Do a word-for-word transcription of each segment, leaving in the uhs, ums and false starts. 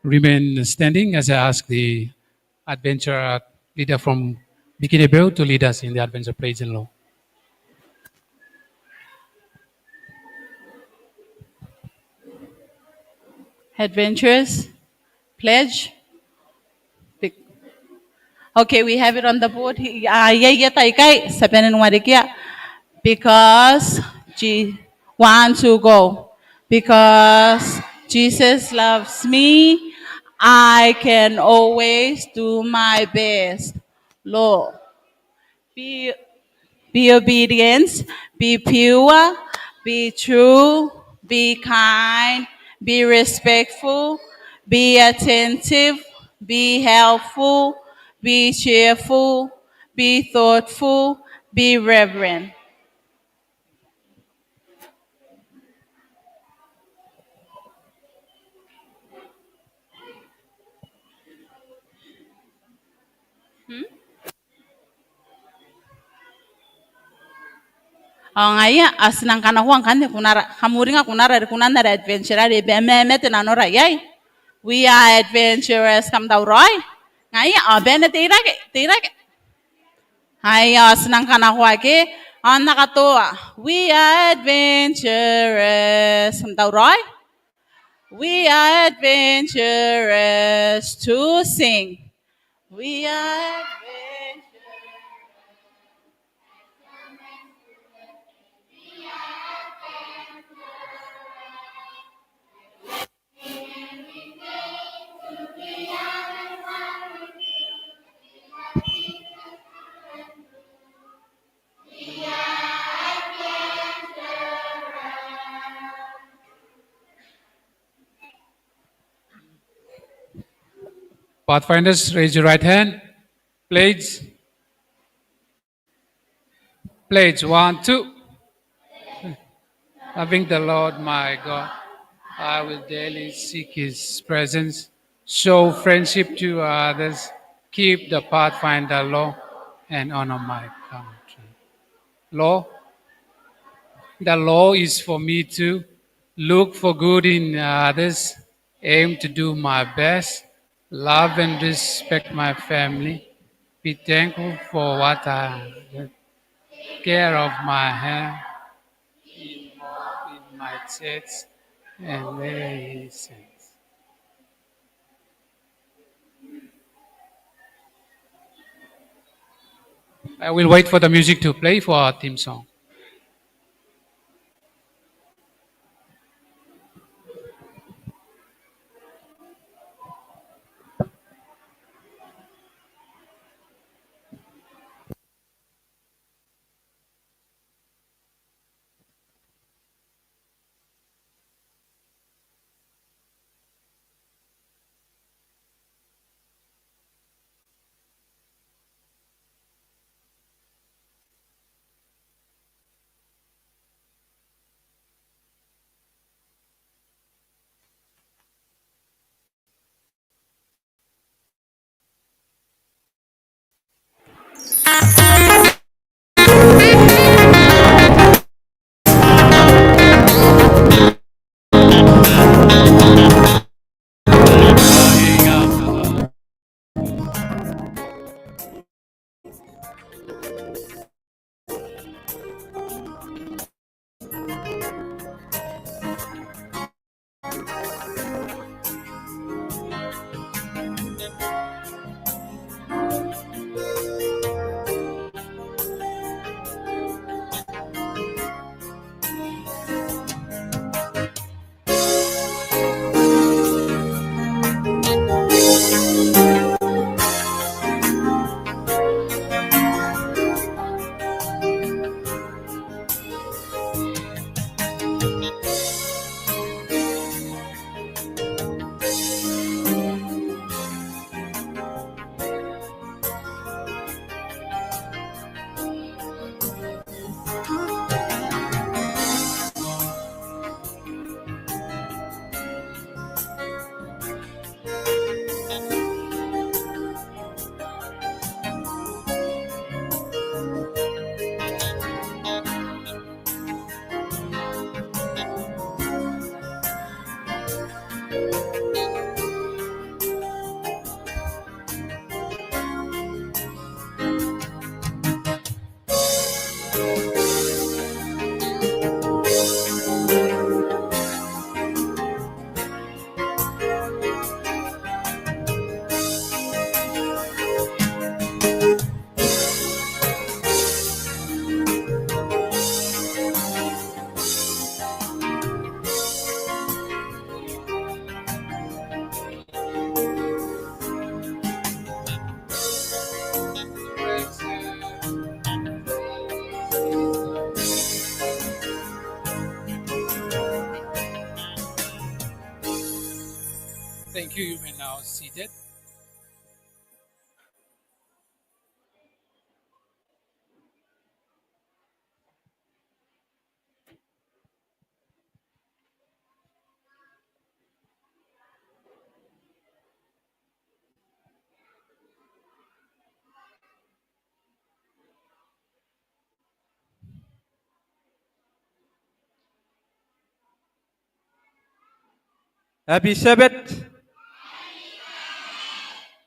Remain standing as I ask the adventure leader from Bikenibeu to lead us in the adventure pledge and law. Adventurers, pledge. Bec-, okay, we have it on the board. Iai, iai, iai, taikai, seven and one, yeah. Because Je-, one, two, go. Because Jesus loves me, I can always do my best. Law. Be, be obedient, be pure, be true, be kind, be respectful, be attentive, be helpful, be cheerful, be thoughtful, be reverent. Hmm? Ao ngaia, ao ti nang kanakoa ngkanne kunara, kam uringa kunara, are kunan ara adventure are e bia mamate nanora iai. We are adventurers, kam tauraoi. Ngaia, ao bane n teirake, teirake. Aia, ao ti nang kanakoa ke, ao N na katoa. We are adventurers, kam tauraoi. We are adventurers to sing. We are adventurers. Pathfinders, raise your right hand. Pledge. Pledge, one, two. Loving the Lord my God, I will daily seek his presence, show friendship to others, keep the Pathfinder law, and honor my country. Law. The law is for me to look for good in others, aim to do my best, love and respect my family, be thankful for what I have, care of my health, involved in my church and lay sense. I will wait for the music to play for our theme song. Thank you. You may now seated. Happy Sabbath.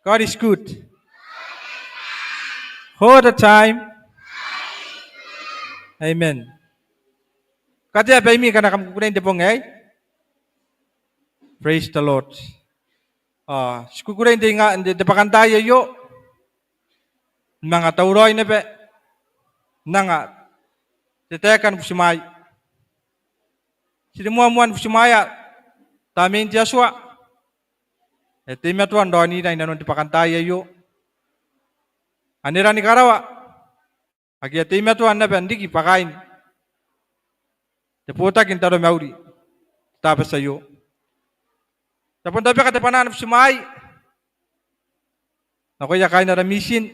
God is good. All the time. Amen. Katea baimi ngkana kam kukurei n te bong aei. Praise the Lord. Ao ti kukurei n te, n te, te bwakantaai aio. Manga tauraoi naba n anga te taeka ni butimwaai. Ti rimoa moa ni butimwaea Tamnein te Atua ae teimatoa n raonira inanon te bwakantaai aio. Anera ni karawa ake a teimatoa naba n riki bwa kaain te botaki n taromauri n te Tabati aio. Ti a bon tabeka te bwanaa ni butimwaai nakoia kaain ara mitin,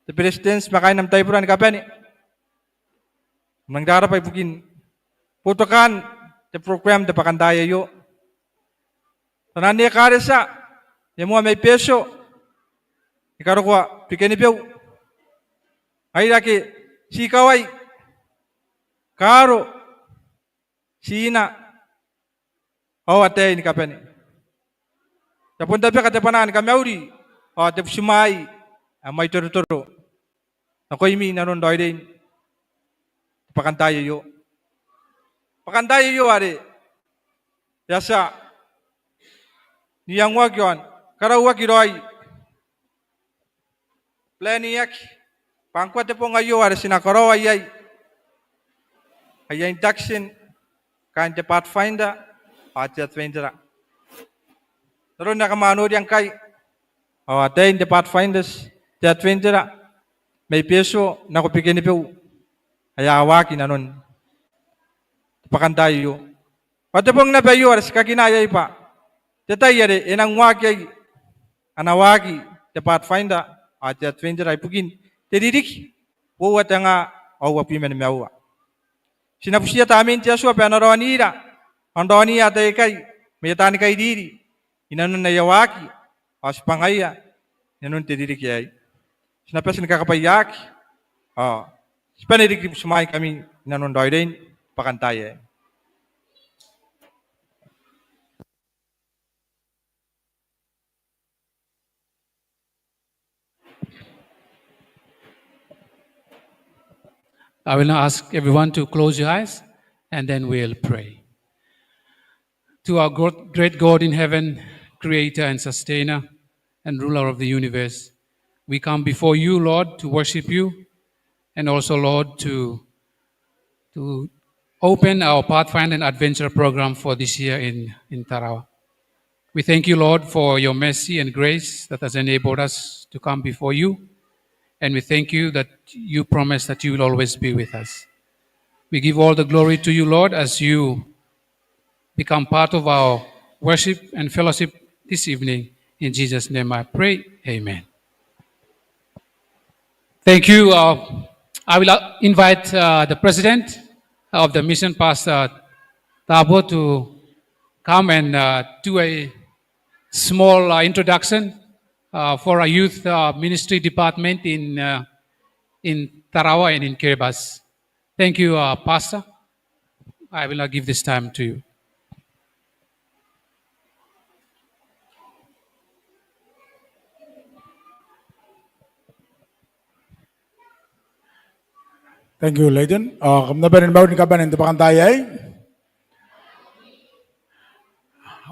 te beretitenti ma kaain am taibora ni kabane. Kam rangi n rabwa ibukin boutokaan te program n te bwakantaai aio. Taian ekaretia ae moa mai Betio ni karokoa Bikenibeu, ngaira ake ti ikawai, Kaaro, Tina ao ataei ni kabane. Ti a bon tabeka te bwanaa ni kamauri ao te butimwaai ae mwaitoritoro nakoimi inanon raoiroin te bwakantaai aio. Bwakantaai aio are e a tia n iangoaki ao n karauaki raoi, planiaki bwa ngkoa te bong aio are ti na karaoa iai aia induction kaain te Pathfinder ao te Adventurer. N aron are kam a noria ngkai ao ataein te Pathfinders, te Adventurer mai Betio nako Bikenibeu ae a waaki inanon te bwakantaai aio. Ao te bong naba aio are ti kakinna iai bwa te tai are e nang waaki iai ana waaki te Pathfinder ao te Adventurer ibukin te ririki uoua te ngaa ao uabwi ma nimaua. Ti na butiia Tamnein te Atua bwa e na raonira ao n raoniia ataei aikai ma aia taani kairiri inanon aia waaki ao tibwangaia inanon te ririki aei. Ti na bati ni kakabwaiaaki ao ti bane riki ni butimwaai ngkami inanon raoiroin te bwakantaai aei. I will now ask everyone to close your eyes, and then we'll pray. To our gro-, great God in heaven, creator and sustainer and ruler of the universe, we come before you, Lord, to worship you, and also, Lord, to, to open our Pathfinder and Adventurer program for this year in, in Tarawa. We thank you, Lord, for your mercy and grace that has enabled us to come before you. And we thank you that you promise that you will always be with us. We give all the glory to you, Lord, as you become part of our worship and fellowship this evening. In Jesus' name I pray. Amen. Thank you. Uh, I will, uh, invite, uh, the president of the mission, Pastor Tabo, to come and, uh, do a small, uh, introduction, uh, for our youth, uh, ministry department in, uh, in Tarawa and in Kiribati. Thank you, uh, Pastor. I will now give this time to you. Thank you, Leighton. Uh, kam na bane ni mauri ni kabane n te bwakantaai aei.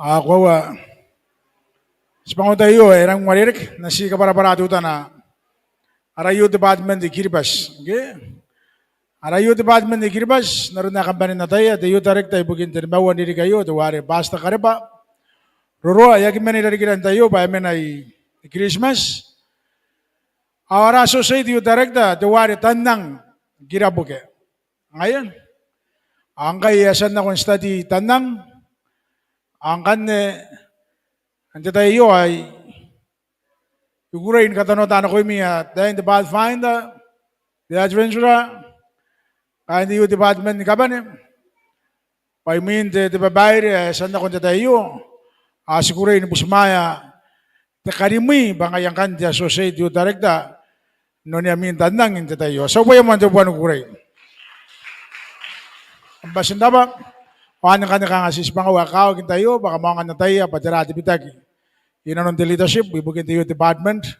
Uh, koaua, tibwangau tai aio e rangi n uarereke, N na ti kabwarabwara teutana ara youth department i Kiribati. Okay? Ara youth department i Kiribati, n aron ae kam bane n ataia, te youth director ibukin te nimaua n ririki aio, teuare Pastor Kareba Roroa, e aki mena i rarikira n tai aio bwa e mena i, i Kiritimati. Ao ara associate youth director, teuare Tannang Kirabuke. Ngaia. Ao ngkai e a tia n nako n study Tannang. Ao ngkanne, n te tai aio ao I kukurei ni katanoata nakoimi ataein te Pathfinder, te Adventurer, kaain te youth department ni kabane, bwa imwin te, te babaire ae e a tia n nako n te tai aio, ao ti kukurei ni butimwaea te karimwi bwa ngaia ngkanne te associate youth director n oneamwin Tannang n te tai aio. Ti a uboia moa n te bubua ni kukurei. Kam bati n rabwa. Ao anne ngkanne kanga titibwangau ae kakawaki n tai aio, bwa kam aonga n ataia bwa tera te bitaki inanon te leadership ibukin te youth department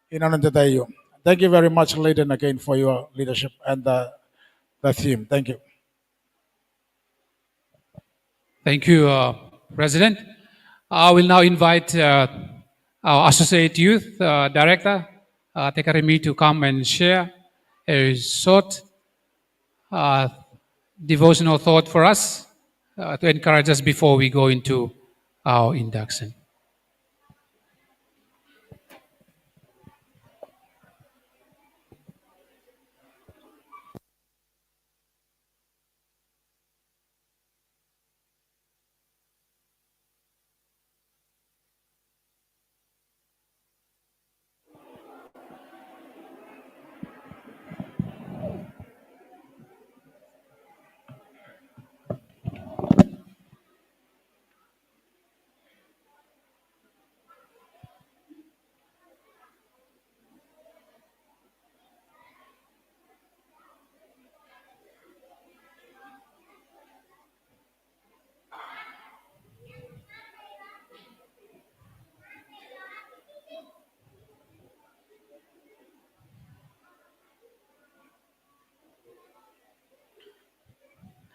inanon te tai aio. Thank you very much, Leighton, again for your leadership and the, the theme. Thank you. Thank you, uh, President. I will now invite, uh, our Associate Youth, uh, Director, uh, Tekarimi, to come and share a short, uh, devotional thought for us, uh, to encourage us before we go into our induction.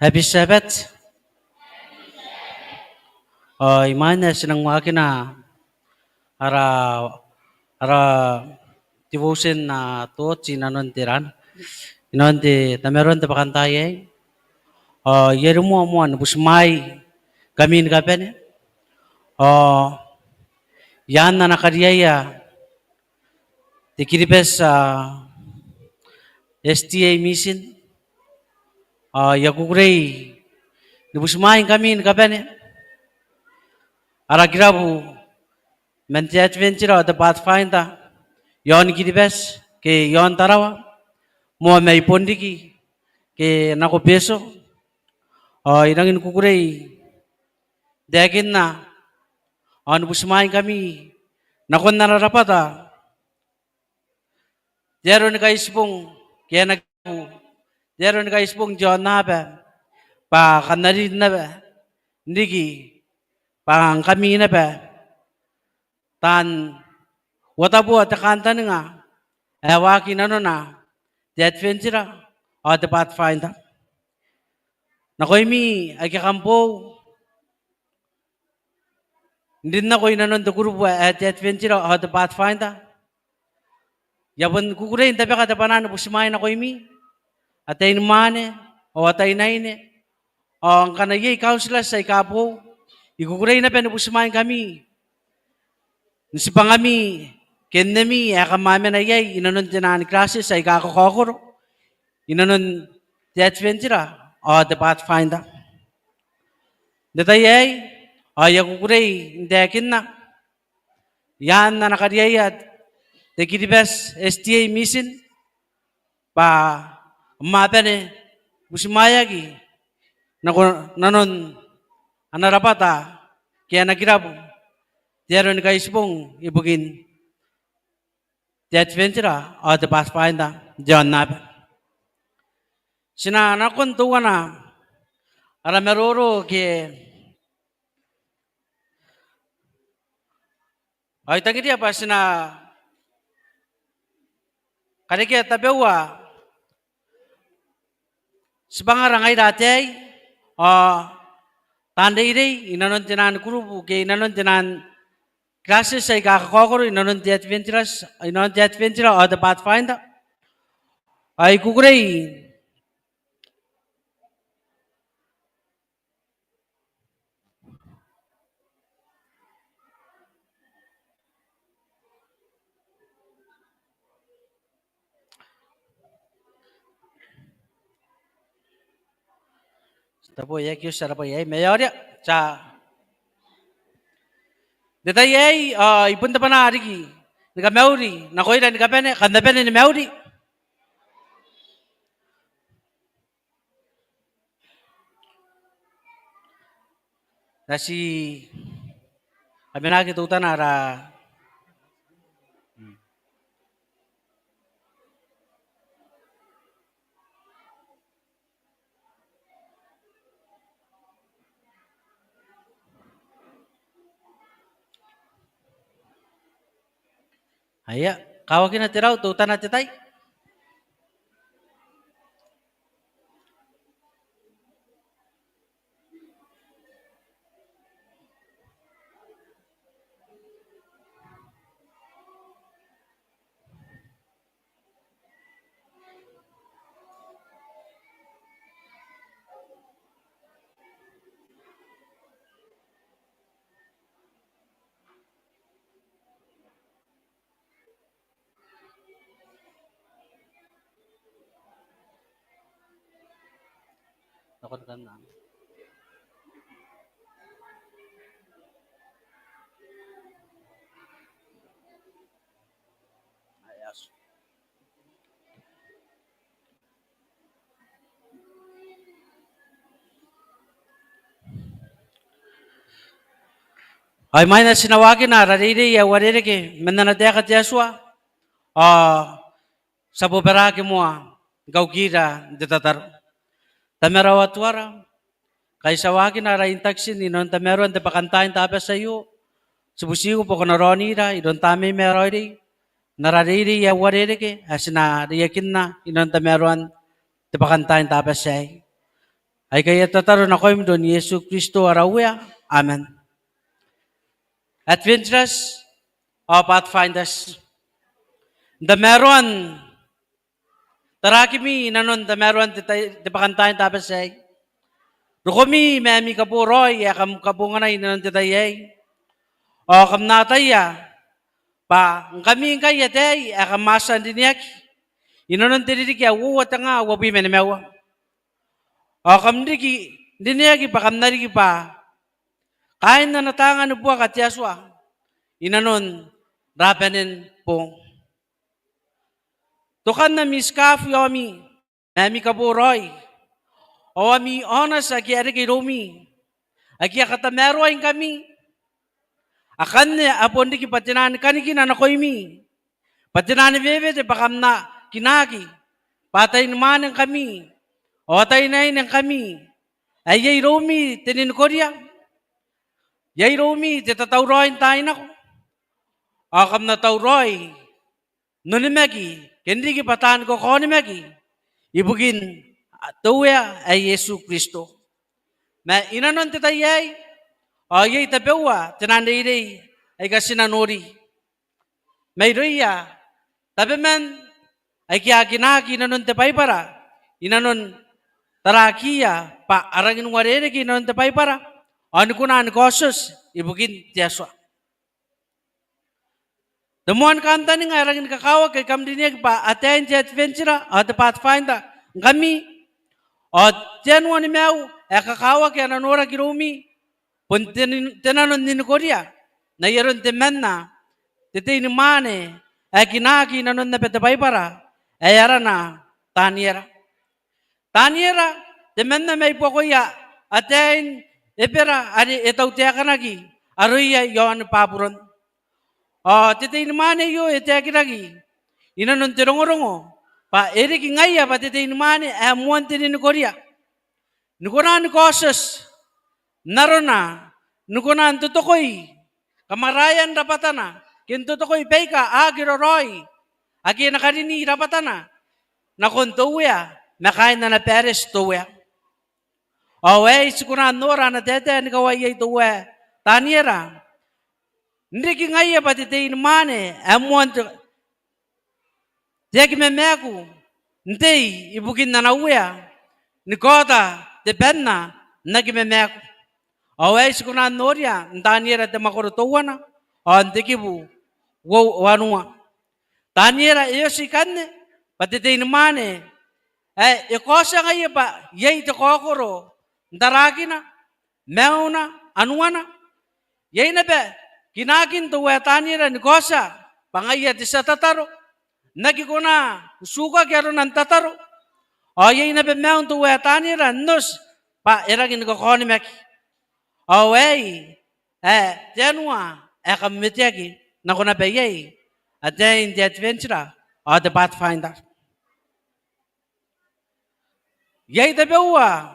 Happy Sabbath. Ao imwain ae ti nang waakina ara, ara devotion, a, thought inanon te ran, inanon te tamaroan te bwakantaai aei, ao I a rimoa moa ni butimwaai ngkami ni kabane. Ao i aan ana kariaia te Kiribati, a, S D A Mission, ao I a kukurei ni butimwaai ngkami ni kabane, ara kirabo man te Adventurer ao te Pathfinder i aon Kiribati ke i aon Tarawa, moa mai Bonriki ke nako Betio. Ao I rangi ni kukurei n taekinna ao ni butimwaai ngkami nakon ara rabwata te Aro ni Kaitibong ke ana kirabo te Aro ni Kaitibong te Aonnaba, bwa kam na rin naba n riki bwa ngkami naba taan uotabua te kantaninga ae waaki inanona te Adventurer ao te Pathfinder. Nakoimi aike kam boou n rin nako inanon te kurubu ae te Adventurer ao te Pathfinder, I a bon kukurei n tabeka te bwanaa ni butimwaai nakoimi, ataeinimwaane ao ataeinaine, ao ngkana iai counsellors aika boou, I kukurei naba ni butimwaai ngkami n tibwangami ke n ami ae kam a mena iai inanon tenaan classes aika kakaokoro inanon te Adventurer ao te Pathfinder. N te tai aei ao I a kukurei n taekinna i aan ana kariaia te Kiribati S D A Mission bwa kam a bane ni butimwaeaki nako nanon ana rabwata ke ana kirabwa te Aro ni Kaitibong ibukin te Adventurer ao te Pathfinder n te aonnaba. Ti na nakon teuana ara maroro ke ao I tangiria bwa ti na karekea tabeua tibwangara ngaira ataei ao taan reirei inanon tenaan kurubu ke inanon tenaan classes aika kakaokoro inanon te Adventurers, inanon te Adventurer ao te Pathfinder. Ao I kukurei Tabo e aki oti ara bwai aei, ma e aoria, ti a, n te tai aei ao I bon tabana riki ni kamauri nakoira ni kabane, kam na bane ni mauri. Ti a tii kamenaki teutana ara Aia, kawakina te rau teutana te tai. Nakon kanna. Ao imwaina ti na waakina ara reirei ae uarereke man ana taeka te Atua, ao ti a bobaraki moa ni kaukira n te tataro. Tamara ao Atuara, ngkai ti a waakina ara introduction inanon tamaroan te bwakantaai n Tabati aio, ti butiiko bwa ko na raonira iroun Tamnei ae Raoiroi n ara reirei ae uarereke ae ti na reiakinna inanon tamaroan te bwakantaai n Tabati aei. Aika I a tataro nakoim n aran Iesu Kristo ara Uea, amen. Adventurers ao Pathfinders, n tamaroan taraakimi inanon tamaroan te tai, te bwakantaai n Tabati aei. Rokomi ma ami kaboraoi ae kam kabonganai inanon te tai aei. Ao kam na ataia bwa ngkami ngkai ataei ae kam a tia n rineaki inanon te ririki ae uoua tenga uabwi ma nimaua. Ao kam riki rineaki bwa kam na riki bwa kaain ana taanga ni buaka te Atua inanon rabanen boong. Tokan ami tikafu i aomi ma ami kaboraoi, ao ami aonati ake a reke iroumi, ake a katamaroaingkami. Akanne a bon riki bwa te naan kanikina nakoimi, bwa te naan wewete bwa kam na kinaaki bwa ataeinimwaane ngkami, ao ataeinaine ngkami, ae iai iroumi te ninikoria, iai iroumi te tatauraoi n taai nako, ao kam na tauraoi n onimaki ke n riki bwa taani kakaonimaki ibukin te Uea ae Iesu Kristo. Ma inanon te tai aei, ao iai tabeua te naan reirei aika ti na nori mairouia tabeman aike a kinaaki inanon te Baibara, inanon taraakiia bwa a rangi n uarereke inanon te Baibara, ao ni kona ni kaotioti ibukin te Atua. Te moan kantaninga ae rangi ni kakawaki ae kam rineaki bwa ataein te Adventurer ao te Pathfinder ngkami, Ao te anua ni maiu ae kakawaki ana noraki iroumi bon te nin-, te nano n ninikoria n ai aron temanna te teinimwaane ae kinaaki i nanon naba te Baibara ae arana Taniera. Taniera temanna mai buakoia ataein Ebera are e tautaekanaki aroia i aon Baburon. Ao te teinimwaane aio e taekinaki i nanon te rongorongo bwa e riki ngaia bwa te teinimwaane ae moan te ninikoria, ni kona ni kaotioti n arona, ni kona n totokoi kamwaraean rabwatana ke n totokoi baika a aki raraoi ake e na karini rabwatana nakon te Uea ma kaain ana bareti te Uea. Ao aei ti kona n nora ana taetae ni kawai iai te Uea Taniera n riki ngaia bwa te teinimwaane ae moan te, te aki mamaaku n tei ibukin ana uea ni kaota te banna n aki mamaaku. Ao aei ti kona n noria n Taniera te mwakoro teuana ao n te kibu uoua, wanua. Taniera e oti ikanne bwa te teinimwaane ae e kaotia ngaia bwa iai te kaokoro n tarakina, maiuna, anuana. Iai naba kinaakin teuae Taniera ni kaotia bwa ngaia te tia tataro, n aki kona n tukaki arona n tataro. Ao iai naba maiun teuae Taniera n oti bwa e rangi ni kakaonimaki. Ao aei ae te anua ae kam weteaki nako naba iai ataein te Adventist ao te Pathfinder. Iai tabeua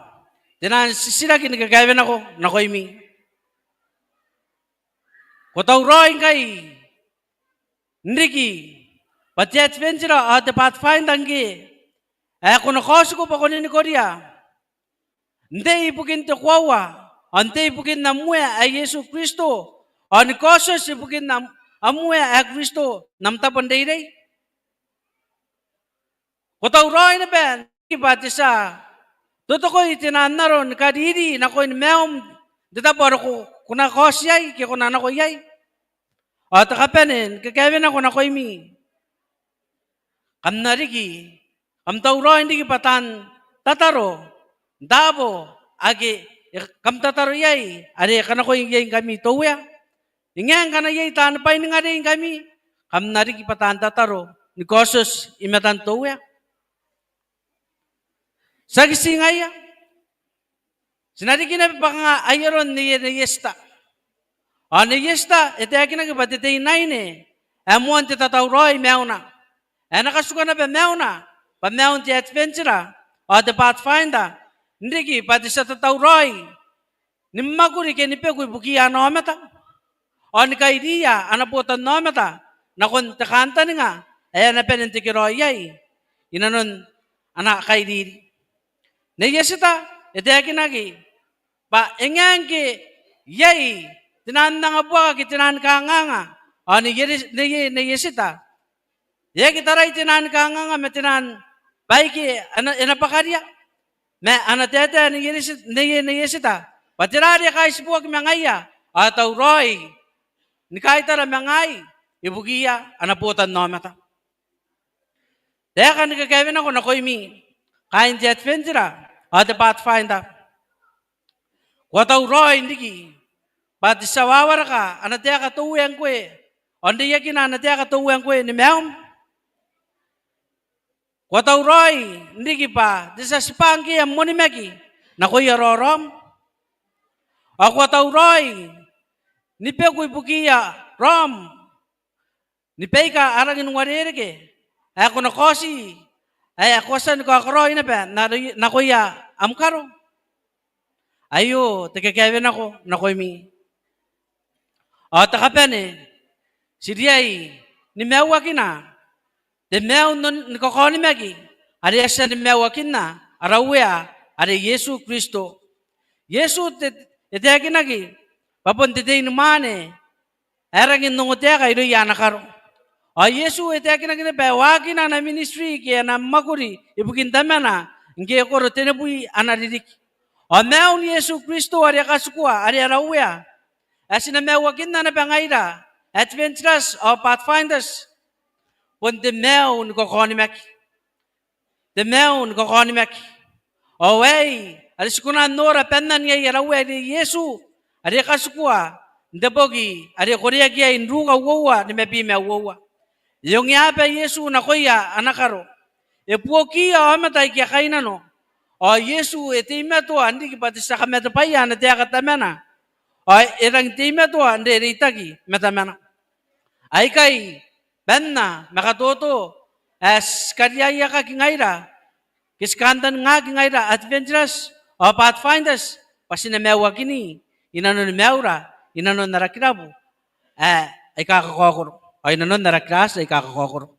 te naan titiraki ni kakaewenako nakoimi. Ko tauraoi ngkai n riki bwa te Adventist ao te Pathfinder ngkoe ae ko na kaotiko bwa ko ninikoria n tei ibukin te koaua ao n tei ibukin am Uea ae Iesu Kristo ao ni kaotioti ibukin am, am Uea ae Kristo n am tabo n reirei? Ko tauraoi naba bwa te tia totokoi te naan aro ni kariri nakoin maium n te tabo are ko, ko na kaoti iai ke ko na nako iai? Ao te kabane ni kakaewenako nakoimi, kam na riki, kam tauraoi n riki bwa taan tataro n taabo ake kam tataro iai are e kanakoi iai ngkami te Uea? E ngae ngkana iai taan bwai ni ngarei ngkami, kam na riki bwa taan tataro ni kaotioti i matan te Uea? Tiaki ti ngaia, ti na riki naba bwa kanga ai aron Nei, Nei Esita. Ao Nei Esita e taekinaki bwa te teinnaine ae moan te tatauraoi maiuna, ae na katuka naba maiuna bwa maiun te Adventist ao te Pathfinder n riki bwa te tia tatauraoi ni mwakuri ke ni beku ibukiia ana aomata ao ni kairiia ana botannaomata nakon te kantaninga ae a na bane n tekeraoi iai i nanon ana kairiri. Nei Esita e taekinaki bwa e ngae ngke iai te naan angabuaka ke te naan kanganga ao Nei, Nei, Nei Esita e aki tarai te naan kanganga ma te naan baike e na, e na bwakaria. Ma ana taetae Nei Esi-, Nei, Nei Esita bwa tera are e kaitiboaki ma ngaia ao e tauraoi ni kaitara ma ngaai ibukiia ana botannaomata. Taeka ni kakaewenako nakoimi kaain te Adventist ao te Pathfinder. Ko a tauraoi n riki bwa te tia wawareka ana taeka te Uea ngkoe ao n reiakina ana taeka te Uea ngkoe ni maium? Ko a tauraoi n riki bwa te tia tibwa ngkoe am onimaki nakoia raoraom? Ao ko a tauraoi ni beku ibukiia raom ni baika a rangi n uarereke ae ko na kaoti ae ko a tia ni kakaraoi naba n aroi-, nakoia am karo? Aio te kakaewenako nakoimi. Ao te kabane, ti riai ni maiuakina te maiu n, ni kakaonimaki are e a tia ni maiuakinna ara Uea are Iesu Kristo. Iesu te, e taekinaki bwa bon te teinimwaane ae rangi n ongotaeka irouia ana karo. Ao Iesu e taekinaki naba ae waakina ana ministry ke ana mwakuri ibukin Tamana ngke e koro tenibwi ana ririki. Ao maiun Iesu Kristo are e katikua are ara Uea ae ti na maiuakinna naba ngaira Adventist ao Pathfinders bon te maiu ni kakaonimaki. Te maiu ni kakaonimaki. Ao aei are ti kona n nora bannan iai ara Uea are Iesu, are e katikua n te boki are e koreaki iai n Ruka uoua nimabwi ma uoua. E ongeaba Iesu nakoia ana karo. E buokiia aomata aike a kainnano. Ao Iesu e teimatoa n riki bwa te tia kamatebwaia ana taeka Tamana. Ao e rangi teimatoa n rereitaki ma Tamana. Aikai banna ma katoto ae ti kariaiakaki ngaira, ke ti kantaningaaki ngaira Adventist ao Pathfinders, bwa ti na maiuakini i nanoni maiura, i nanon ara kirabo ae aika kakaokoro, ao i nanon ara kirati aika kakaokoro.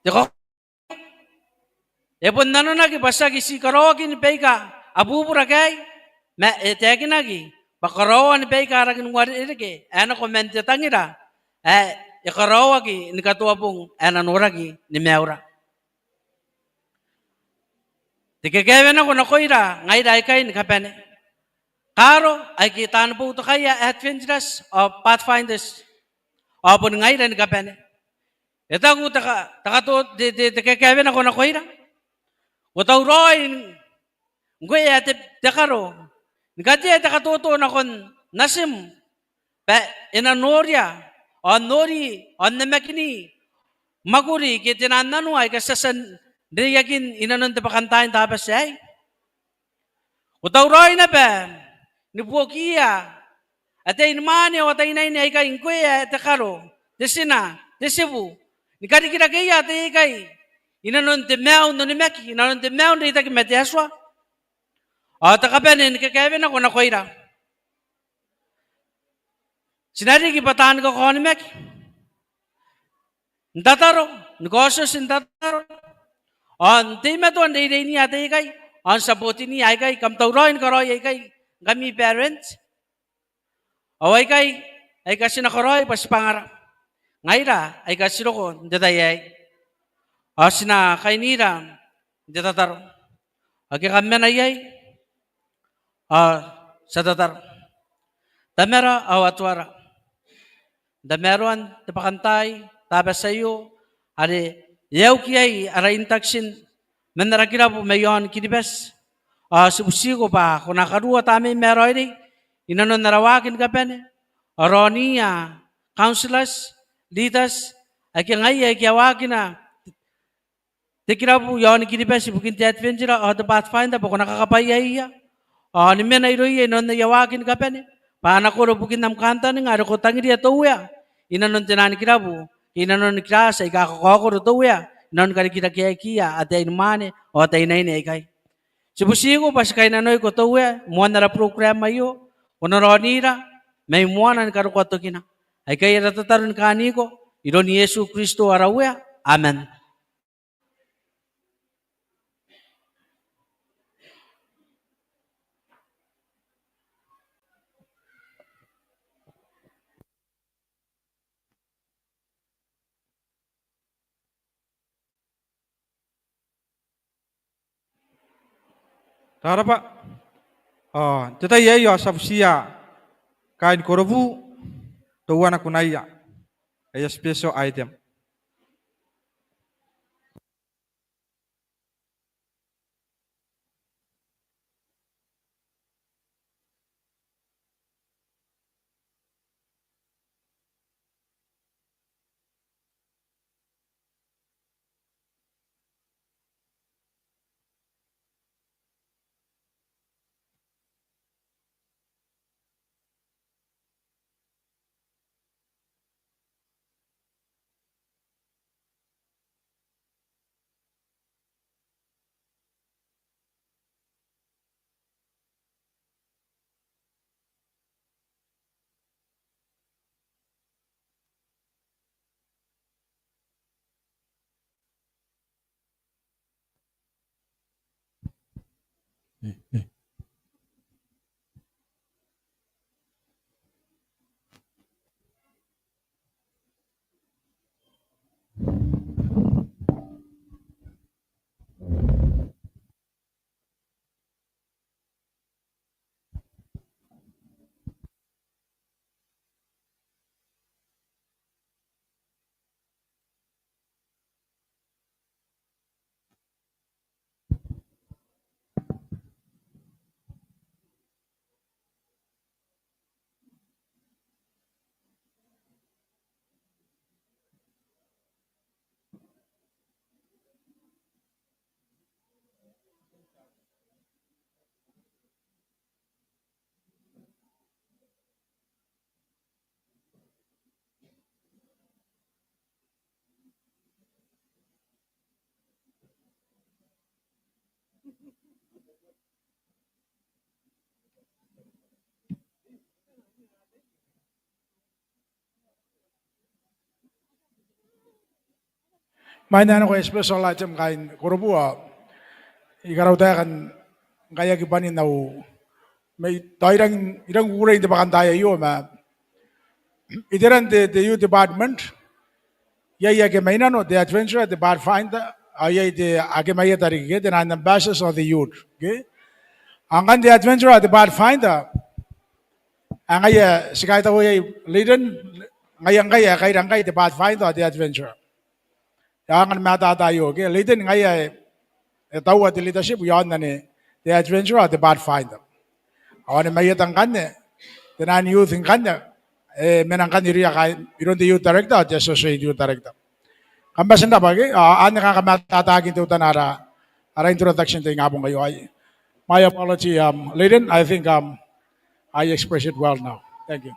Te ka- E bon nanonaki bwa tiaki ti karaoakin baika a bubura ke aei, ma e taekinaki bwa karaoan baika a rangi n uarereke ae nako man te tangira ae e karaoaki ni katoa bong ae na noraki ni maiura. Te kakaewenako nakoira ngaira aikai ni kabane. Kaaro aike taan boutokaia Adventist ao Pathfinders, ao boni ngaira ni kabane. E taku te ka-, te kato-, te, te, te kakaewenako nakoira. Ko tauraoi n, ngkoe ae te, te karo, ni katea te katoto nakon natim, bwa e na noria, ao n nori, ao n namakini mwakuri ke te nanoa aika ti a tia n reiakin i nanon te bwakantaai n Tabati aei. Ko tauraoi naba ni buokiia ataeinimwaane ao ataeinaine aikai, ngkoe ae te karo, te tina, te tibu, ni karikirakeia ataei aikai i nanon te maiu n onimaki, i nanon te maiu n reitaki ma te Atua. Ao te kabane ni kakaewenako nakoira. Ti na riki bwa taani kakaonimaki n tataro, ni kaotioti n tataro, ao n teimatoa n reireinia ataei aikai, ao n sabotinia aikai. Kam tauraoi ni karaoi aikai, ngkami parent. Ao aikai aika ti na karaoi bwa tibwangara ngaira aika ti roko n te tai aei. Ao ti na kainira n te tataro. Ake kam mena iai, ao ti a tataro. Tamara ao Atuara n tamaroan te bwakantaai n Tabati aio, are e a uki iai ara induction man ara kirabo mai aon Kiribati. Ao ti butiko bwa ko na karuoa Tamneim ae Raoiroi i nanon ara waaki ni kabane, ao raoniia counsellors, leaders, ake ngaiia aike a waakina te kirabo i aon Kiribati ibukin te Adventurer ao te Pathfinder, bwa ko na kakabwaiaia ao ni mena irouia i nanon aia waaki ni kabane, bwa a na koro ibukin am kantaninga are ko tangiria te Uea i nanon te naan kirabo, i nanon kirati aika kakaokoro te Uea, i nanon karikirakeaia ataeinimwaane ao ataeinaine aikai. Ti butiko bwa ti kainnanoiko te Uea, moan ara program aio, ko na raonira mai moana ni karokoa tokina. Aikai ara tataro ni kaaniko, iroun Iesu Kristo ara Uea. Amen. Raraba. Ao n te tai aei ao ti a butiia kaain Korobu, teuana kunaia aia special item. Mai nanon ae special item kaain Korobu ao I karautaeka ngkai I aki bwanin au, ma I tao I rangi, I rangi ni kukurei n te bwakantaai aio ma iteran te, te youth department, iai ake mai nano, te adventurer, te pathfinder, ao iai te ake mai eta riki ke, te nine ambassadors of the youth ke. Ao ngkanne te adventurer, te pathfinder, ao ngaia ti kaitaua iai Leiden, ngaia ngkai ae kaira ngkai te pathfinder ao te adventurer. E a anga ni matata aio ke, Leiden ngaia e, e taua te leadership iaon anne, te adventurer, te pathfinder. Ao anne mai eta ngkanne, te nine youth ngkanne, e mena ngkanne irouia kaain, iroun te youth director, te associate youth director. Kam bati n rabwa ke, ao anne kanga kam atataakin teutana ara, ara introduction n te ingabong aio. My apology, um, Leiden, I think, um, I express it well now. Thank you.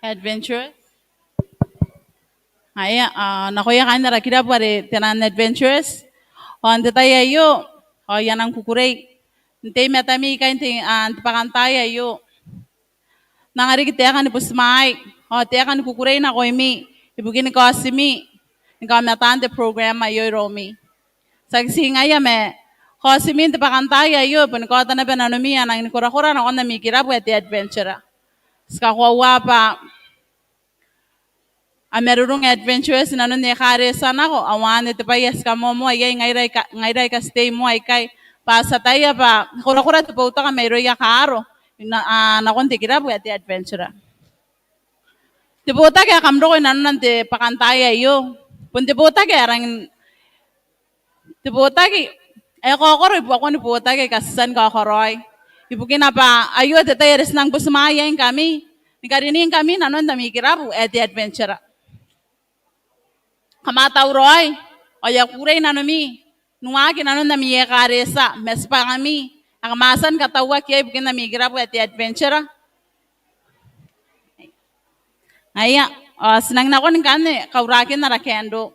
Adventurers. Aia, a, nakoia kaain ara kirabo are te naan Adventurers. Ao n te tai aio, ao I a nang kukurei n tei i matami ikai n te, a, n te bwakantaai aio n anga riki taeka ni butimwaai ao taeka ni kukurei nakoimi ibukin kaotimi ni kaomataan te program aio iroumi. Tiaki ti ngaia ma kaotimi n te bwakantaai aio boni kaota naba nanomi a nang ni korakora nakon ami kirabo ae te Adventurer. Ti kakoaua bwa a marurung Adventurers inanon ekaretia nako, ao anne te bwai ae ti kamoamoa iai ngaira aika, ngaira aika ti tei moa ikai, bwa ti ataia bwa e korakora te boutoka mairouia kaaro, ina, a, nakon te kirabo ae te Adventurer. Te botaki ae kam roko inanona n te bwakantaai aio bon te botaki ae rangi n te botaki ae kaokoro i buakon botaki aika ti tia ni kakaraoi. Ibukina bwa aio te tai are ti nang butimwaai iai ngkami ni karinii ngkami inanon ami kirabo ae te Adventurer. Kam a tauraoi ao I a kukurei nanomi n waaki inanon ami ekaretia ma tibwangami ae kam a tia ni katauaki iai ibukin ami kirabo ae te Adventurer. Aia, ao ti nang nakon ngkanne kaurakin ara candle.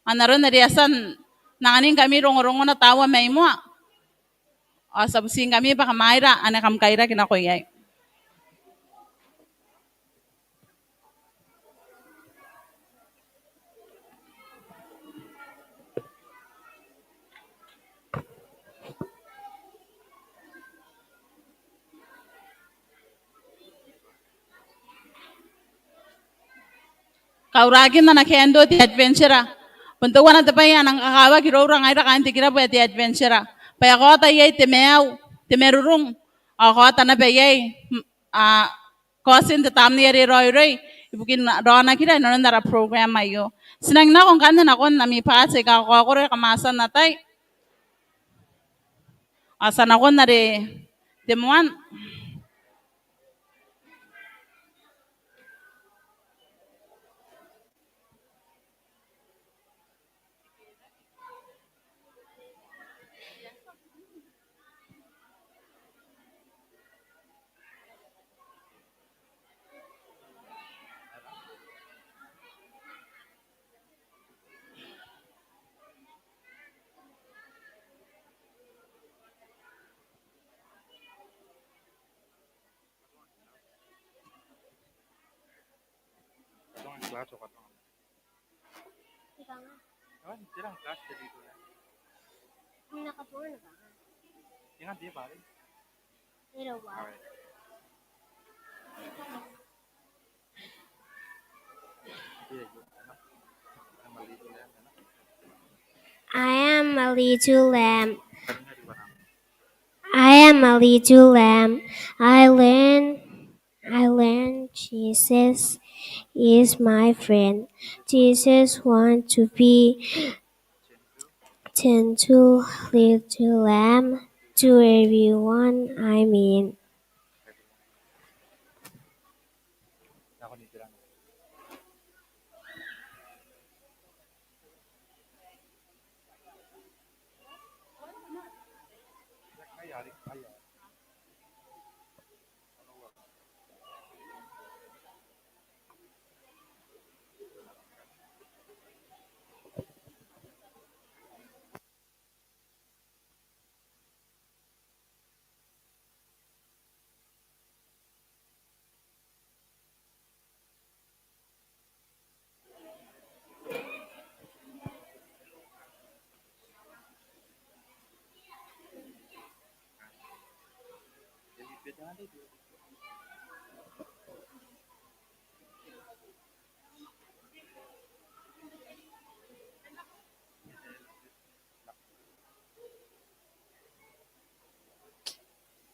Ao n aron are e a tia n anganingkami rongorongona taua mai moa, ao ti a butingkami bwa kam a ira ane kam kairaki nako iai. Kaurakin ana candle te Adventurer. Bon teuana te bwai ae nang kakawaki iroura ngaira kaain te kirabo ae te Adventurer, bwa e kaota iai te maiu, te marurung, ao e kaota naba iai, mm, a, kaotin te Tamnei are Raoiroi ibukin raonakira inanon ara program aio. Ti nang nako ngkanne nakon ami bwaati aika kaokoro ae kam a tia n atai. Ao ti a nakon are te moan. I am a little lamb. I am a little lamb. I learn, I learn Jesus is my friend. Jesus wants to be gentle little lamb to everyone I meet.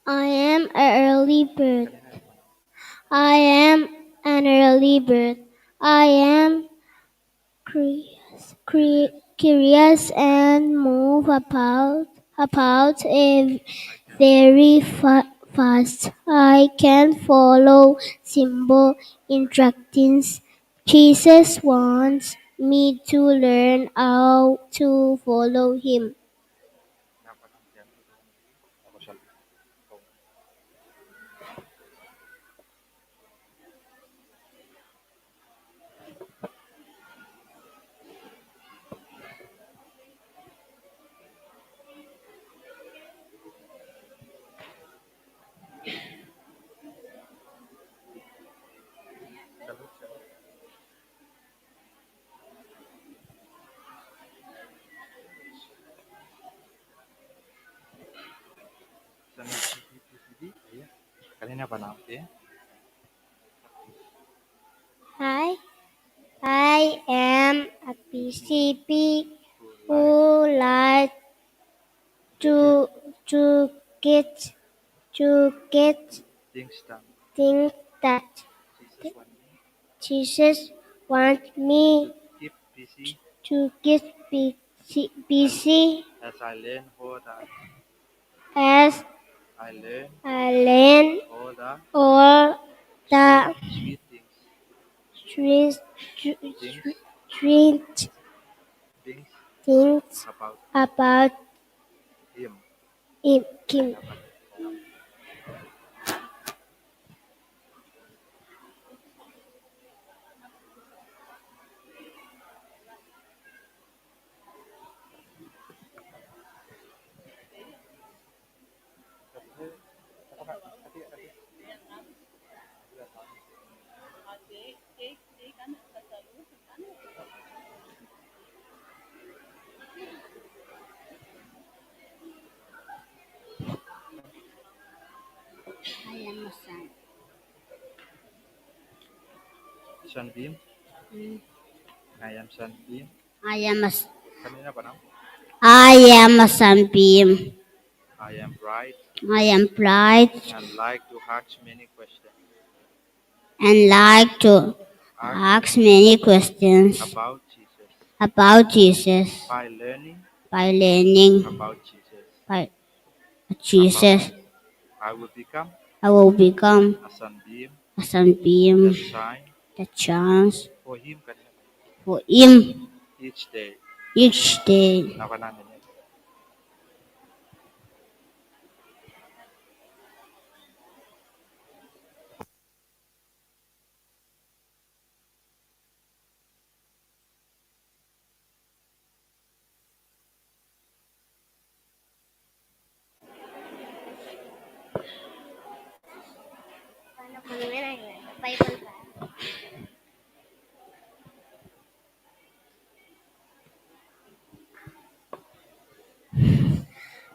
I am an early bird. I am an early bird. I am curious, curi-, curious and move about, about a very fa-, fast. I can follow simple instructions. Jesus wants me to learn how to follow him. I, I am a P C P who like to, to get, to get things done. Things that Jesus want me, Jesus want me to keep busy, to keep busy, busy as I learn all the as I learn, I learn all the, all the sweet, sweet things, sweet, sweet things, things, things about, about him. Him, him. I am a sun. Sunbeam. Mm. I am sunbeam. I am a s-, I am a sunbeam. I am bright. I am bright. And like to ask many questions. And like to ask many questions about Jesus. About Jesus. By learning. By learning. About Jesus. By Jesus. I will become. I will become a sunbeam. A sunbeam. That shine. That shines. For him. For him. Each day. Each day.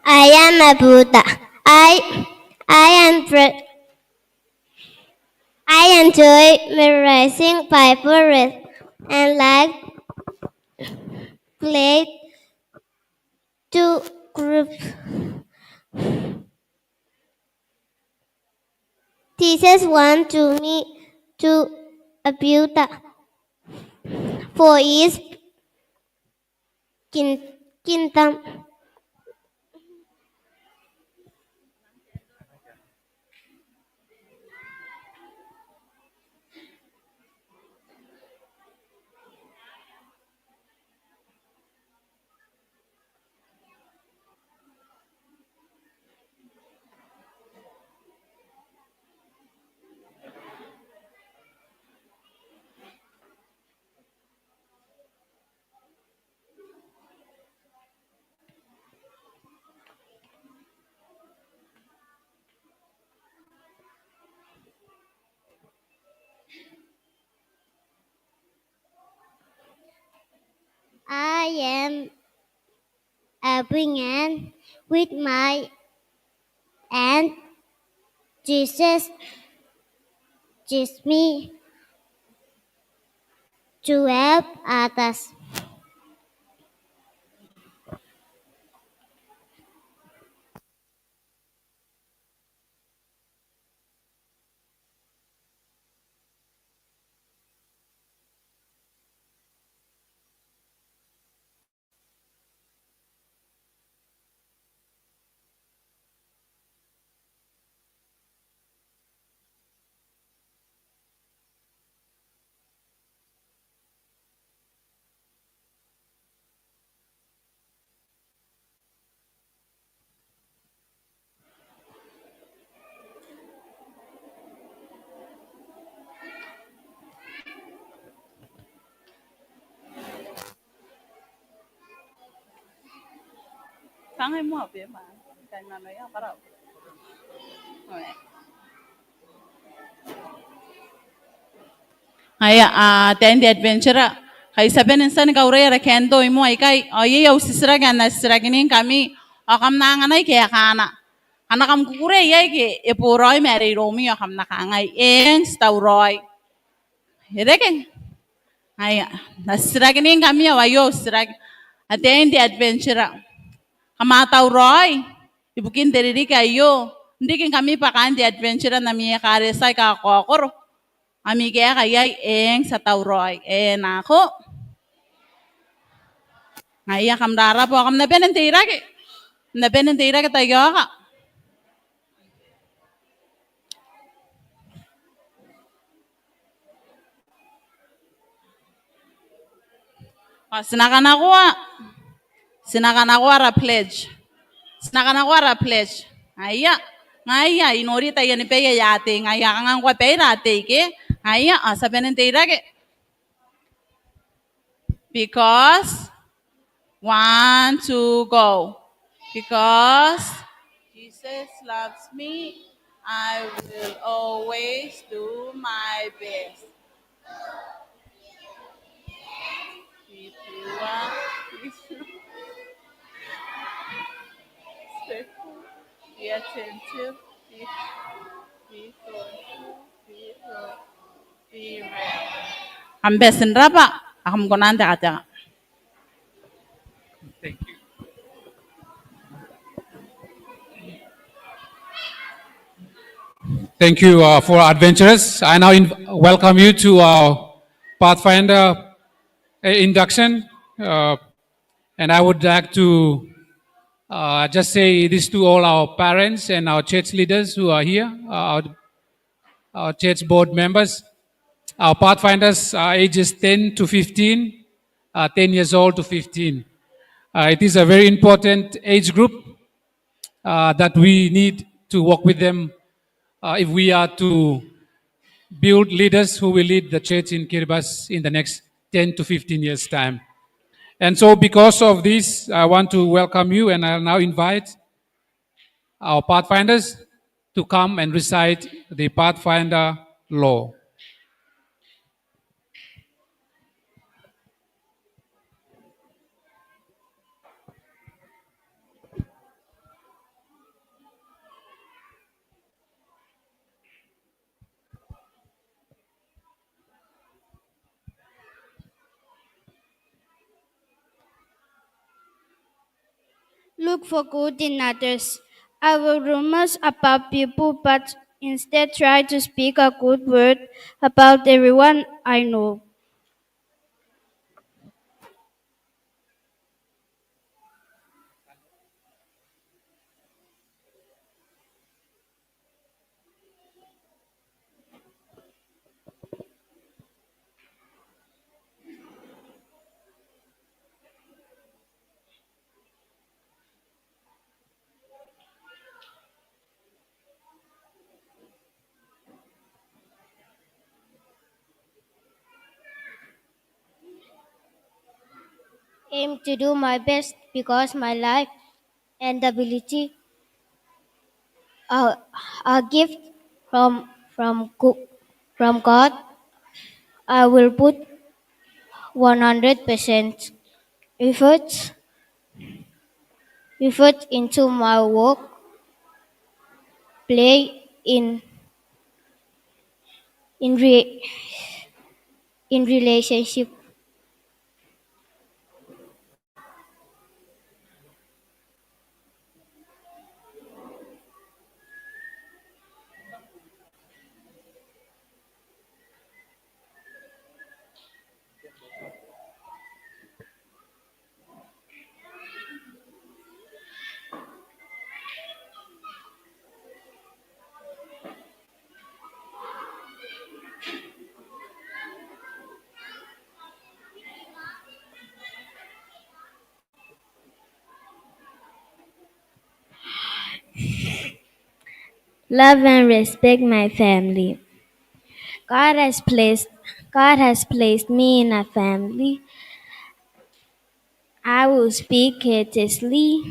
I am a Buddha. I, I am pre-, I enjoy memorizing Bible verse and like play two groups. Jesus want to me to a Buddha for his kin-, kingdom. I am helping hand with my hand. Jesus teach me to help others. Angai moa bwa e mwaiti kainnanoia, ko rabwa. Ngaia, ataein te adventurer, kai ti a bane n tia ni kauraoi ara candle imoa ikai, ao iai au titiraki ae N na titirakiningkami, ao kam na anganai kaekaana. Ngkana kam kukurei iai ke e boraoi ma are iroumi ao kam na kangai, eng, ti tauraoi. E reke? Ngaia, N na titirakiningkami ao aio au titiraki. Ataein te adventurer, kam a tauraoi ibukin te ririki aio n rikingkami bwa kaain te adventurer n ami ekaretia aika kakaokoro? Ami kaeka iai, eng, ti a tauraoi. E nako. Ngaia, kam rabwa, kam na bane n teirake. Kam na bane n teirake, taiaoka. Ao ti na kanakoa, ti na kanakoa ara pledge. Ti na kanakoa ara pledge. Ngaia, ngaia, I nori taian bwai ae a tei, ngaia, kanga ngkoa baira a tei ke. Ngaia, ao ti a bane n teirake. Because, one, two, go. Because Jesus loves me, I will always do my best. Be pure, be true, respectful, be attentive, be, be thoughtful, be thoughtful, be reverent. Kam bati n rabwa, ao kam kona n tekateka. Thank you. Thank you, uh, for our adventurers. I now in-, welcome you to our Pathfinder, uh, induction. Uh, and I would like to, uh, just say this to all our parents and our church leaders who are here, uh, our, our church board members. Our Pathfinders are ages ten to fifteen, uh, ten years old to fifteen. Uh, it is a very important age group, uh, that we need to work with them, uh, if we are to build leaders who will lead the church in Kiribati in the next ten to fifteen years' time. And so because of this, I want to welcome you, and I'll now invite our Pathfinders to come and recite the Pathfinder Lore. Look for good in others. I will rumors about people, but instead try to speak a good word about everyone I know. Aim to do my best because my life and ability are a gift from, from, go- from God. I will put one hundred percent effort, effort into my work, play in, in re- in relationship. Love and respect my family. God has placed, God has placed me in a family. I will speak courteously.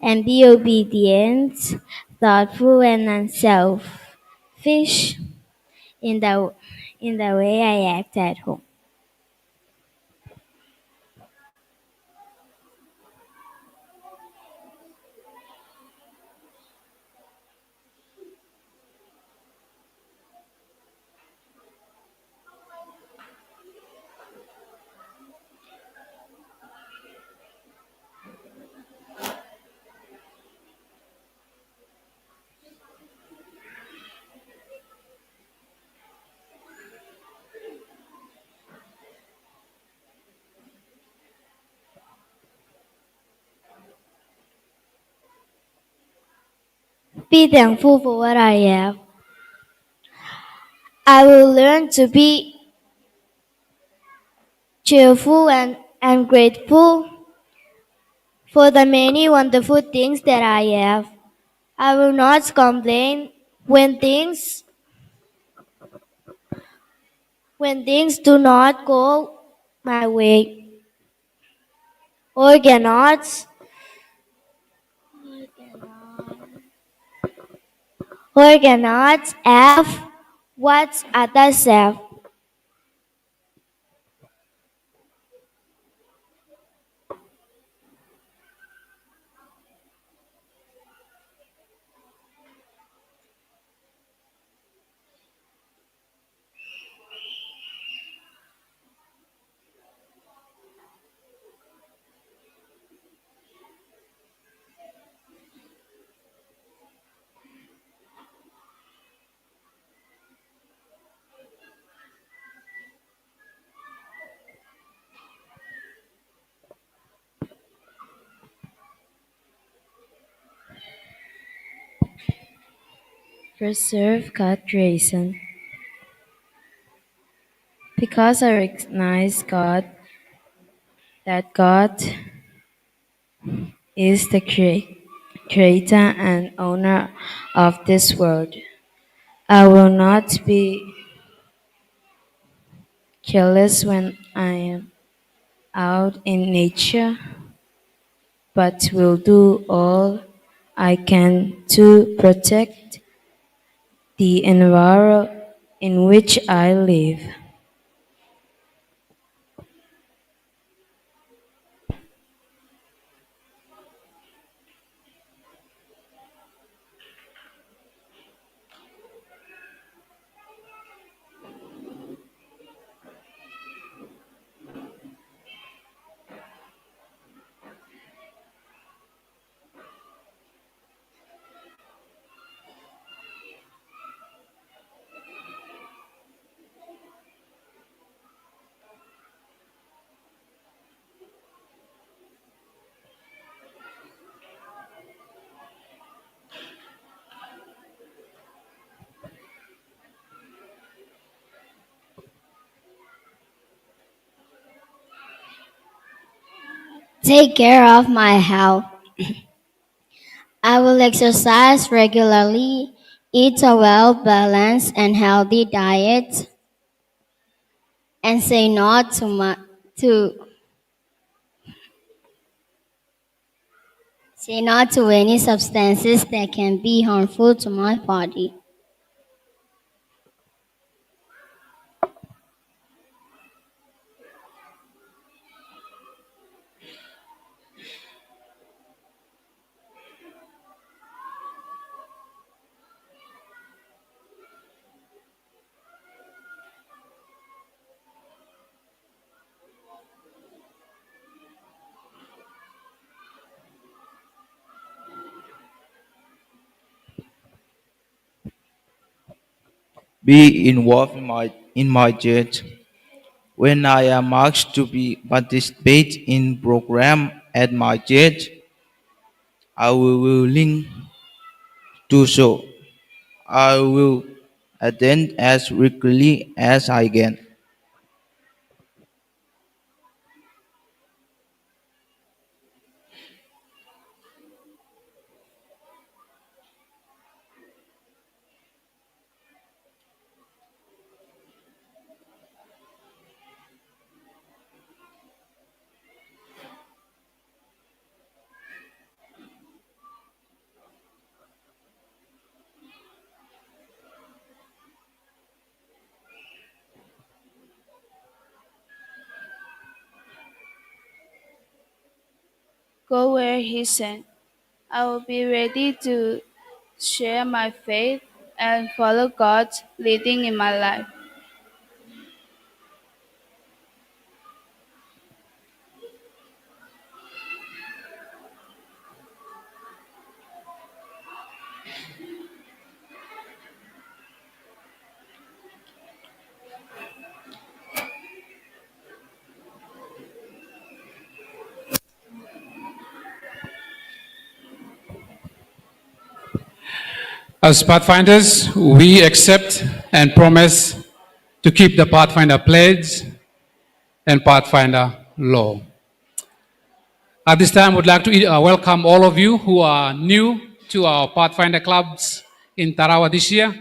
and be obedient, thoughtful, and unselfish in the, in the way I act at home. Be thankful for what I have. I will learn to be cheerful and, and grateful for the many wonderful things that I have. I will not complain when things, when things do not go my way. Or cannot, or cannot have what others have. Preserve God reason. Because I recognize God, that God is the crea-, creator and owner of this world, I will not be careless when I am out in nature, but will do all I can to protect the environment in which I live. Take care of my health. I will exercise regularly, eat a well-balanced and healthy diet, and say no to my, to, say no to any substances that can be harmful to my body. Be involved in my, in my church. When I am asked to be participate in program at my church, I will willing do so. I will attend as regularly as I can. go where He sent. I will be ready to share my faith and follow God's leading in my life. As Pathfinders, we accept and promise to keep the Pathfinder pledge and Pathfinder law. At this time, I would like to, uh, welcome all of you who are new to our Pathfinder clubs in Tarawa this year.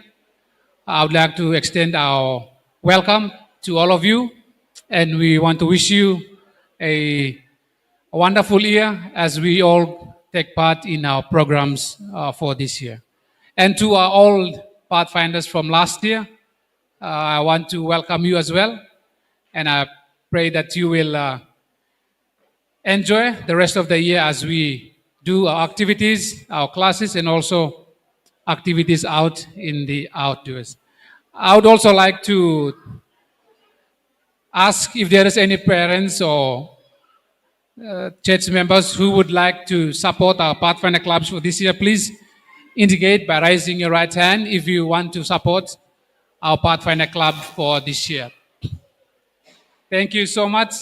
I would like to extend our welcome to all of you, and we want to wish you a wonderful year as we all take part in our programs, uh, for this year. And to our old Pathfinders from last year, uh, I want to welcome you as well, and I pray that you will, uh, enjoy the rest of the year as we do our activities, our classes, and also activities out in the outdoors. I would also like to ask if there is any parents or, uh, church members who would like to support our Pathfinder clubs for this year. Please indicate by raising your right hand if you want to support our Pathfinder club for this year. Thank you so much,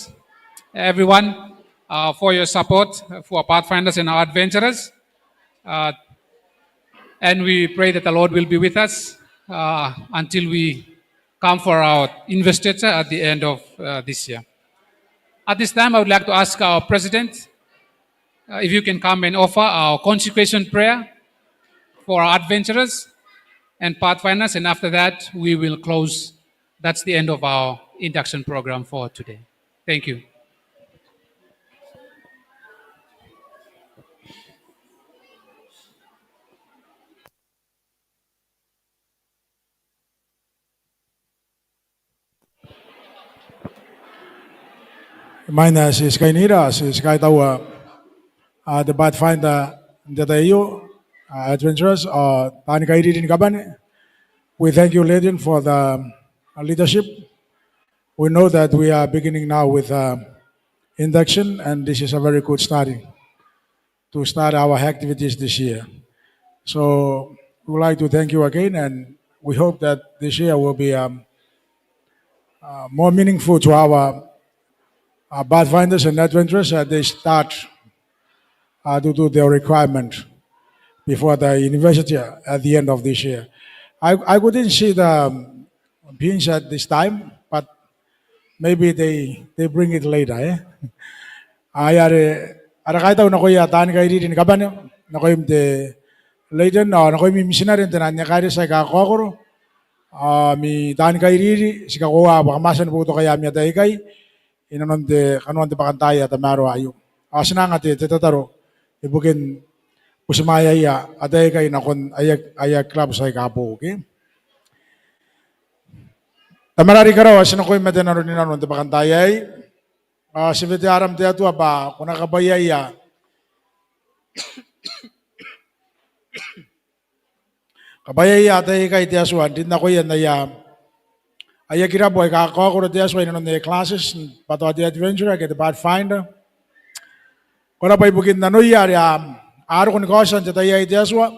everyone, uh, for your support for Pathfinders and our adventurers. Uh, and we pray that the Lord will be with us, uh, until we come for our investiture at the end of, uh, this year. At this time, I would like to ask our president, uh, if you can come and offer our consecration prayer for our adventurers and Pathfinders, and after that, we will close. That's the end of our induction program for today. Thank you. Imwain ae ti kainira, ti kaitaua, uh, te Pathfinder n te tai aio, uh, adventurers, uh, taan kairiri ni kabane. We thank you, Legion, for the, uh, leadership. We know that we are beginning now with, uh, induction, and this is a very good starting to start our activities this year. So we would like to thank you again, and we hope that this year will be, um, uh, more meaningful to our, uh, Pathfinders and adventurers as they start, uh, to do their requirement before the university at the end of this year. I, I couldn't see the, um, beans at this time, but maybe they, they bring it later, eh? Ai are, ara kaitau nakoia taan kairiri ni kabane, nakoim te Legion, ao nakoimi mitinare n te naan ekaretia aika kakaokoro, ami taan kairiri, ti kakoaua bwa kam a tia ni boutokaia ami ataei aikai inanon te kanoan te bakantaai ae tamaroa aio. Ao ti na anga te, te tataro ibukin butimwaeaia ataei aikai nakon aia, aia clubs aika boou, okay? Tamara are i karawa, ti nakoim ma te nanorinano n te bakantaai aei. Ao ti wetea aram te Atua bwa ko na kabwaiaia, kabwaiaia ataei aikai te Atua n rin nakoia n aia, aia kirabo aika kakaokoro te Atua inanon aia classes, bwa tao te adventurer ke te Pathfinder. Ko rabwa ibukin nanoia are a, a roko ni kaotia n te tai aei te Atua,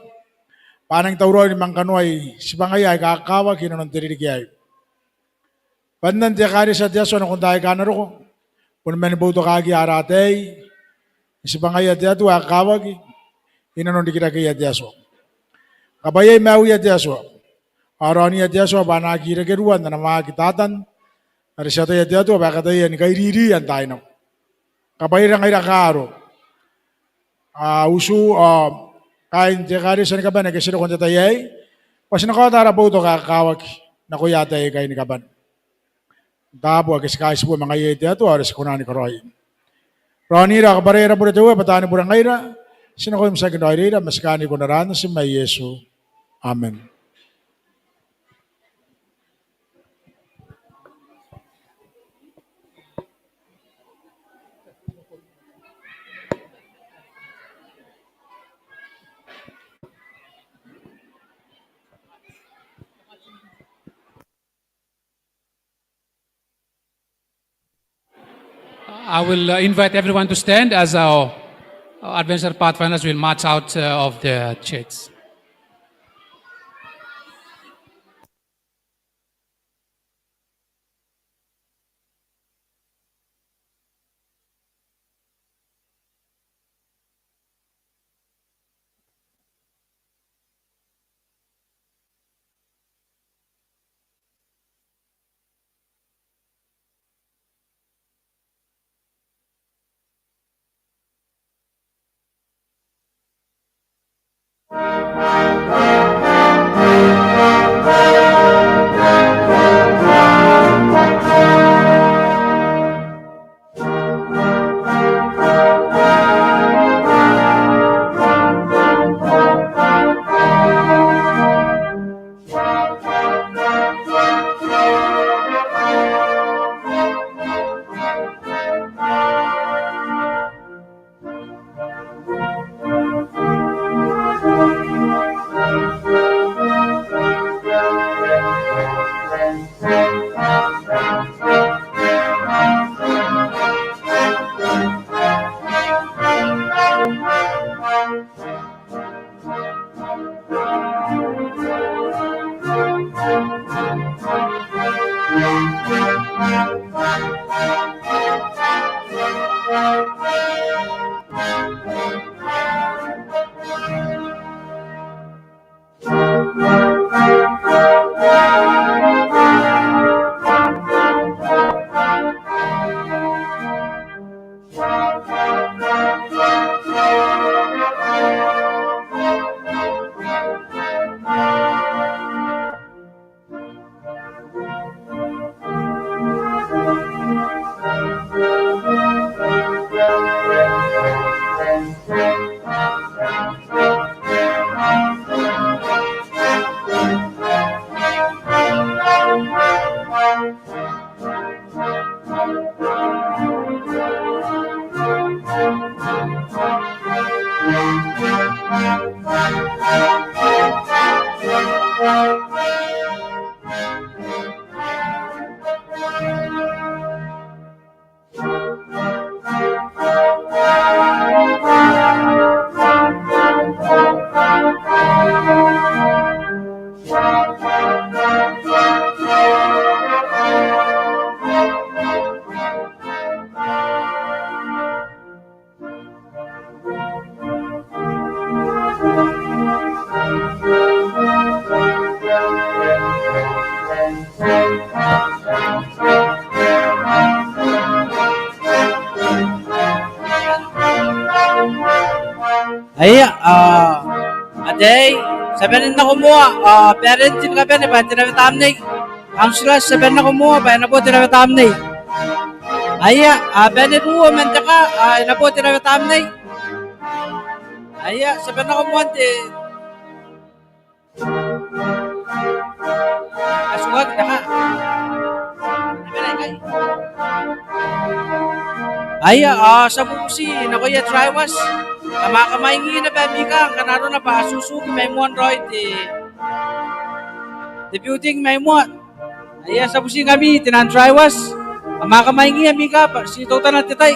bwa a nang tauraoi ni manga kanoai tibwangaia aika kakawaki inanon te ririki aei. Bwa n te ekaretia te Atua nakon taai aika a na roko, boni mani boutokaaki ara ataei n tibwangaia te Atua ae kakawaki inanon rikirakeia te Atua. Kabwaiai maiuia te Atua, ao raoniia te Atua bwa a na aki rekerua n ana waaki Tatan, are ti ataia te Atua bwa e kataia ni kairiria n taai nako. Kabwaiaira ngaira kaaro, a, utu, ao kaain te ekaretia ni kabane ake ti roko n te tai aei, bwa ti na kaota ara boutoka ae kakawaki nakoia ataei aikai ni kabane. Taabo ake ti kaitiboo ma ngaiia te Atua, ao are ti kona ni karaoi. Raonira ao kabwarai ara bure te Uea bwa taani bure ngaira, ti nakoim tiaki n raoiroira, ma ti kaani kona n aran Natim ae Iesu. Amen. I will, uh, invite everyone to stand as our, our Adventure Pathfinders will march out, uh, of the church. Aia, a, ataei, ti a bane n nako moa, a, parent ni kabane bwa te rawetamnei. Councillors, ti a bane n nako moa bwa e na bo te rawetamnei. Aia, a, bane ruo man te kaa, a, e na bo te rawetamnei. Aia, ti a bane n nako moa n te Aia, a, ti a bubuti nakoia drivers. Kam a kamwaingi naba ami kaa ngkana arona bwa a tutuki mai moan raoi te, te building mai moa. Aia, ti a bubuti ngkami tenan drivers. Kam a kamwaingi ami kaa bwa ti teutana te tai.